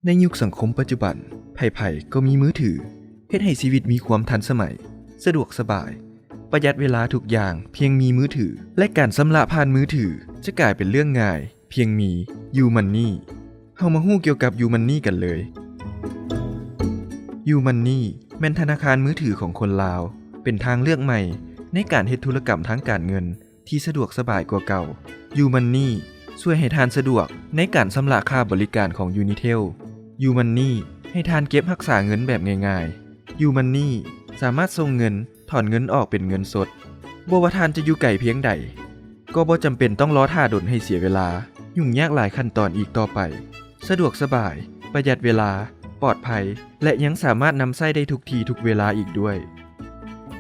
ໃນຍຸກສັງຄົມປັດຈຸບັນ, ໃຜໆກໍມີມືຖື, ເຮັດໃຫ້ຊີວິດມີຄວາມທັນສະໄໝ, ສະດວກສະບາຍ, ປະຢັດເວລາທຸກຢ່າງພຽງມີມືຖື ແລະ ການຊຳລະຜ່ານມືຖືຈະກາຍເປັນເລື່ອງງ່າຍ ພຽງມີ YouMoney. ເຮົາມາຮູ້ກ່ຽວກັບ YouMoney ກັນເລີຍ. YouMoney ແມ່ນທະນາຄານມືຖືຂອງຄົນລາວ, ເປັນທາງເລືອກໃໝ່ໃນການເຮັດທຸລະກຳທາງການເງິນທີ່ສະດວກສະບາຍກວ່າເກົ່າ. YouMoney ຊ່ວຍໃຫ້ທ່ານສະດວກໃນການຊຳລະຄ່າບໍລິການຂອງ Unitel. YouMoney ໃຫ້ທ່ານເກັບຮັກສາເງິນແບບງ່າຍໆ. YouMoney ສາມາດສົ່ງເງິນ, ຖອນເງິນອອກເປັນເງິນສົດ. ບໍ່ວ່າທ່ານຈະຢູ່ໄກພຽງໃດ, ກໍບໍ່ຈຳເປັນຕ້ອງລໍຖ້າດົນໃຫ້ເສຍເວລາ, ຫຍຸ້ງຍາກຫຼາຍຂັ້ນຕອນອີກຕໍ່ໄປ. ສະດວກສະບາຍ, ປະຢັດເວລາ, ປອດໄພ ແລະ ຍັງສາມາດນຳໃຊ້ໄດ້ທຸກທີ່ທຸກເວລາອີກດ້ວຍ.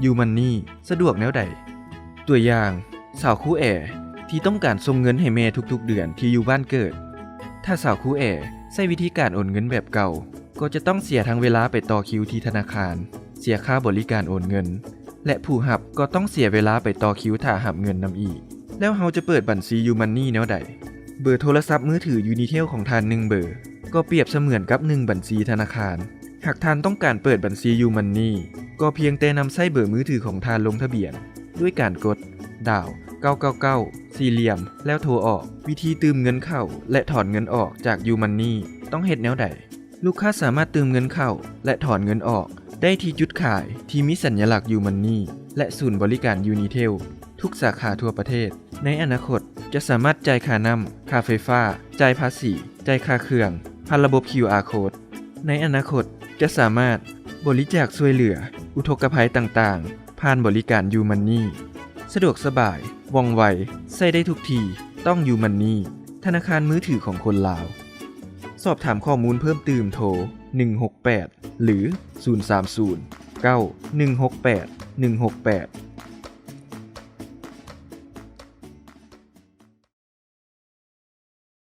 YouMoney ສະດວກແນວໃດ? ຕົວຢ່າງ, ສາວຄູແອ ທີ່ຕ້ອງການສົ່ງເງິນໃຫ້ແມ່ທຸກໆເດືອນທີ່ຢູ່ບ້ານເກີດ. ຖ້າສາວຄູແອໃຊ້ວິທີການໂອນເງິນແບບເກົ່າ, ກໍຈະຕ້ອງເສຍທັງເວລາໄປຕໍ່ຄິວທີ່ທະນາຄານ, ເສຍຄ່າບໍລິການໂອນເງິນ ແລະ ຜູ້ຮັບກໍຕ້ອງເສຍເວລາໄປຕໍ່ຄິວຖ້າຮັບເງິນນຳອີກ. ແລ້ວເຮົາຈະເປີດບັນຊີ YouMoney ແນວໃດ? ເບີໂທລະສັບມືຖື Unitel ຂອງທ່ານໜຶ່ງເບີ ກໍປຽບສະເໝືອນກັບໜຶ່ງບັນຊີທະນາຄານ. ຫາກທ່ານຕ້ອງການເປີດບັນຊີ YouMoney ກໍພຽງແຕ່ນຳໃຊ້ເບີມືຖືຂອງທ່ານລົງທະບຽນ ດ້ວຍການກົດ ດາວ ເກົ້າເກົ້າເກົ້າ ສີ່ຫຼ່ຽມ ແລ້ວໂທອອກ. ວິທີຕື່ມເງິນເຂົ້າ ແລະ ຖອນເງິນອອກຈາກ YouMoney ຕ້ອງເຮັດແນວໃດ? ລູກຄ້າສາມາດຕື່ມເງິນເຂົ້າ ແລະ ຖອນເງິນອອກໄດ້ທີ່ຈຸດຂາຍທີ່ມີສັນຍະລັກ YouMoney ແລະ ສູນບໍລິການ Unitel ທຸກສາຂາທົ່ວປະເທດ. ໃນອະນາຄົດຈະສາມາດຈ່າຍຄ່ານ້ຳ, ຄ່າໄຟຟ້າ, ຈ່າຍພາສີ, ຈ່າຍຄ່າເຄື່ອງ ຜ່ານລະບົບ ຄິວອາ Code. ໃນອະນາຄົດຈະສາມາດບໍລິຈາກຊ່ວຍເຫຼືອອຸທົກກະໄພຕ່າງໆ ຜ່ານບໍລິການ YouMoney. ສະດວກສະບາຍ, ວ່ອງໄວ, ໃຊ້ໄດ້ທຸກທີ່, ຕ້ອງ YouMoney ທະນາຄານມືຖືຂອງຄົນລາວ. ສອບຖາມຂໍ້ມູນເພີ່ມຕື່ມໂທ ໜຶ່ງຫົກແປດ ຫຼື ສູນສາມສູນ ເກົ້າໜຶ່ງຫົກແປດ ໜຶ່ງຫົກແປດ.